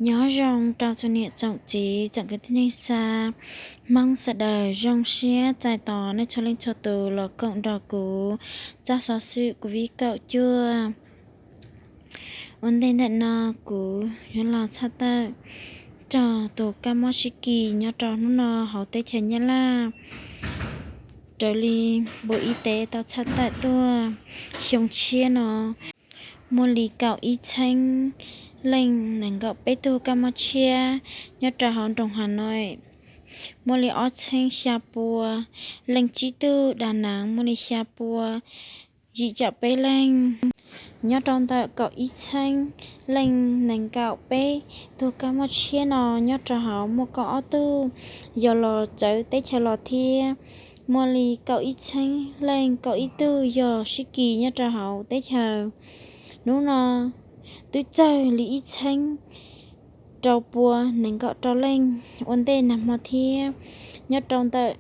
Nyob zoo rau txhua niam tsoom txiv tsoom kwv tij neej tsa Hmoob sawv daws, zoo siab txais tos nej txhua leej txhua tus los koom nrog kuv txoj xov xwm covid kaum cuaj. Ua ntej ntawm no kuv yuav los tshaj tawm txog tus kab mob sib kis nyob rau hnub no hauv teb chaws Nyab Laj. Raws li Bộ Y tế tau tshaj tawm tuaj, xyoo tshiab no muaj li kaum ib txheeb leej nees nkaum peb tug kab mob tshiab nyob rau hauv nroog Hà Nội, muaj li ob txheeb xya pua leej tsib tug, Đà Nẵng muaj li xya pua yim caum peb leej. Nyob rau ntawm kaum ib txheeb leej nees nkaum peb tug kab mob tshiab no nyob rau hauv muaj kaum ob tug yog los txawv teb chaws los thiab, muaj li kaum ib txheeb leej kaum ib tug yog sib kis nyob rau hauv teb chaws. Hnub no twb txawg li ib txheeb rau pua nees nkaum rau leej ua ntej nag hmo thiab. Nyob rau ntawm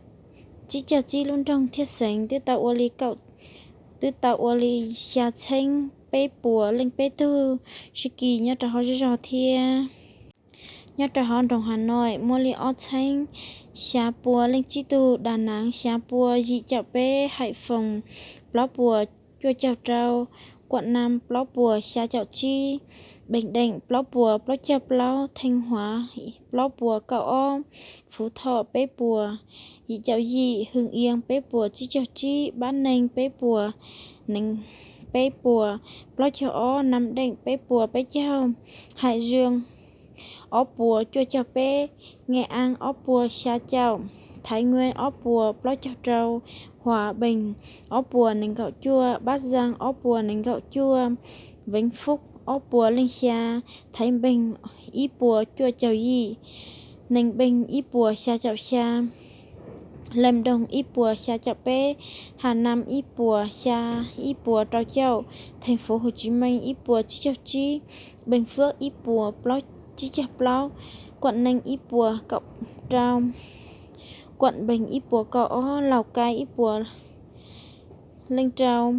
tsib caug tsib lub nroog thiab xeev twb tau ua li kaum, twb tau ua li xya txheeb peb puas leej peb tug sib kis nyob rau hauv zej zog thiab. Nyob rau hauv nroog Hà Nội muaj li ob txheeb xya pua leej tsib tug, Đà Nẵng xya pua yim caum peb, Hải Phòng plaub puas cuaj caug rau, Quảng Nam plaub puas xya caum tsib, Bình Định plaub puas plaub caug plaub, Thanh Hóa plaub puas kaum ob, Phú Thọ peb puas yim caum yim, Hưng Yên peb puas tsib caug tsib, Bắc Ninh peb puas nees, peb puas plaub caug ob, Nam Định peb puas peb caug, Hải Dương ob puas cuaj caug peb, Nghệ An ob puas xya caum, Thái Nguyên ob puas plaub caug rau, Hòa Bình ob puas nees nkaum cuaj, Bắc Giang ob puas nees nkaum cuaj, Vĩnh Phúc ob puas leej xya, Thái Bình ib puas cuaj caum yim, Ninh Bình ib puas xya caum xya, Lâm Đồng ib puas xya caum peb, Hà Nam ib puas xya, ib puas rau caum, Thành phố Hồ Chí Minh ib puas tsib caug tsib, Bình Phước ib puas plaub, tsib caug plaub, Quảng Ninh ib puas kaum rau, Quảng Bình ib puas kaum ob, Lào Cai ib puas leej rau,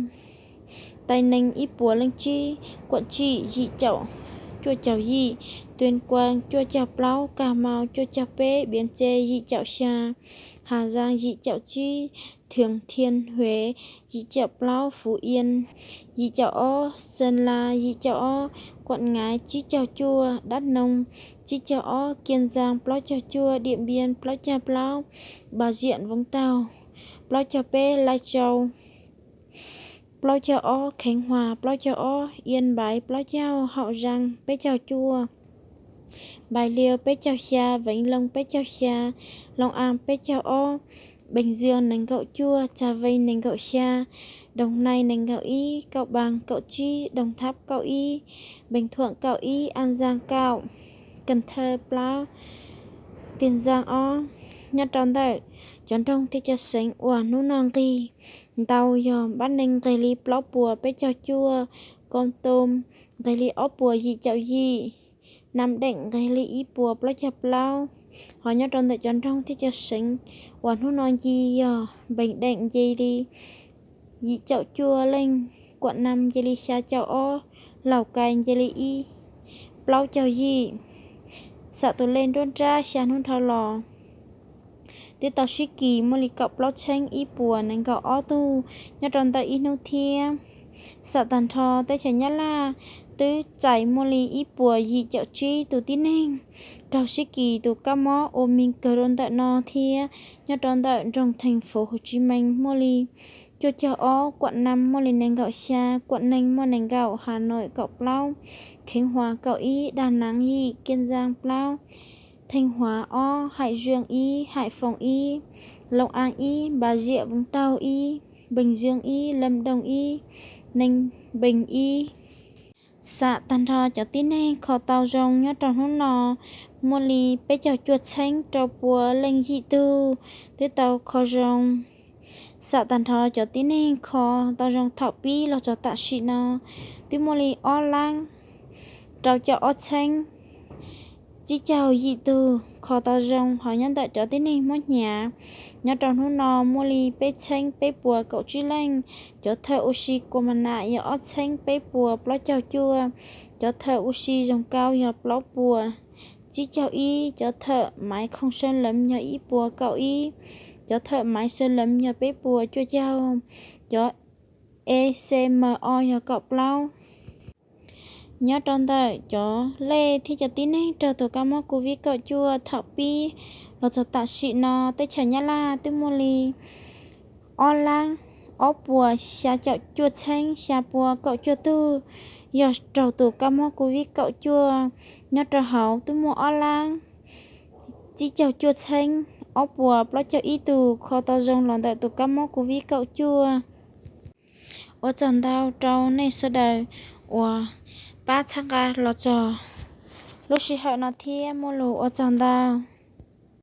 Tây Ninh ib puas leej tsib, Quảng Trị yim caum, cuaj caum yim, Tuyên Quang cuaj caum plaub, Cà Mau cuaj caug peb, Bến Tre yim caum xya, Hà Giang yim caum tsib, Thừa Thiên Huế yim caum plaub, Phú Yên yim caum ob, Sơn La yim caum ob, Quảng Ngãi tsib caug cuaj, Đắk Nông tsib caug ob, Kiên Giang plaub caug cuaj, Điện Biên plaub caug plaub, Bà Rịa Vũng Tàu plaub caug peb, Lai Châu plaub caug ob, Khánh Hòa plaub caug ob, Yên Bái plaub caug, Hậu Giang peb caug cuaj, Bạc Liêu peb caug xya, Vĩnh Long peb caug xya, Long An peb caug ob, Bình Dương nees nkaum cuaj, Trà Vinh nees nkaum xya, Đồng Nai nees nkaum ib, Cao Bằng kaum tsib, Đồng Tháp kaum ib, Bình Thuận kaum ib, An Giang kaum, Cần Thơ plaub, Tiền Giang ob. Nyob rau ntawm cov nroog thiab cov xeev uas hnub no nqig ntau yog Bắc Ninh nqis li plaub puas peb caug cuaj, Kon Tum nqis li ob puas yim caum yim, Nam Định nqis li ib puas plaub caug plaub. Ho nyob rau ntawm cov nroog thiab cov xeev uas hnub no nce yog Bình Định nce li yim caum cuaj leej, Quảng Nam nce li xya caum ob, Lào Cai nce li ib, plaub caug yim. Xam tus lej nruab nrab xya hnub dhau los twb tau sib kis muaj li kaum plaub txheeb ib puas nees nkaum ob tug nyob rau ntawm ib hnub thiab. Xam tag nrho teb chaws Nyab Laj twb txais muaj li ib puas yim caum tsib tus tib neeg raug sib kis tus kab mob Omicron ntawm no thiab. Nyob rau ntawm nroog Thành phố Hồ Chí Minh muaj li cuaj caug ob, Quảng Nam muaj li nees nkaum xya, Quảng Ninh muaj nees nkaum, Hà Nội kaum plaub, Khánh Hòa kaum ib, Đà Nẵng yim, Kiên Giang plaub, Thanh Hóa ob, Hải Dương ib, Hải Phòng ib, Long An ib, Bà Rịa Vũng Tàu ib, Bình Dương ib, Lâm Đồng ib, Ninh Bình ib. Xam tag nrho cov tib neeg kho tau zoo nyob rau hnub no muaj li peb caug cuaj txheeb rau pua leej yim tug twb tau kho zoo. Xam tag nrho cov tib neeg kho tau zoo thaum pib los txog tam sim no twb muaj li ob lab rau caum ob txheeb tsib caug yim tug kho tau zoo. Hos nyob ntawm cov tib neeg mob hnyav, nyob rau hnub no muaj li peb txheeb peb puas kaum tsib leej. Cov thawj ua si kua ma nam yog ob txheeb peb puas plaub caug cuaj. Cov thawj ua si zoo kau yog plaub puas tsib caug ib. Cov thawj maiv khoom sawv leev yog ib puas kaum ib. Cov thawj maiv sawv leev yog peb puas cuaj caug. Cov E C M O yog kaum plaub. Nyob rau ntawm cov lej thiab cov tib neeg raug tus kab mob Covid kaum cuaj thaum pib los txog tam sim no, teb chaws Nyab Laj twb muaj li ob lab ob puas xya caum cuaj txheeb xya puas kaum cuaj tug yog raug tus kab mob Covid kaum cuaj. Nyob rau hauv twb muaj ob lab tsib caug cuaj txheeb ob puas plaub caug ib tug kho tau zoo los ntawm tus kab mob Covid kaum cuaj. Ua tsaug ntau rau nej sawv daws uas pab txhawb nqa los txog lub sij hawm no thiab muaj lus ua tsaug ntau.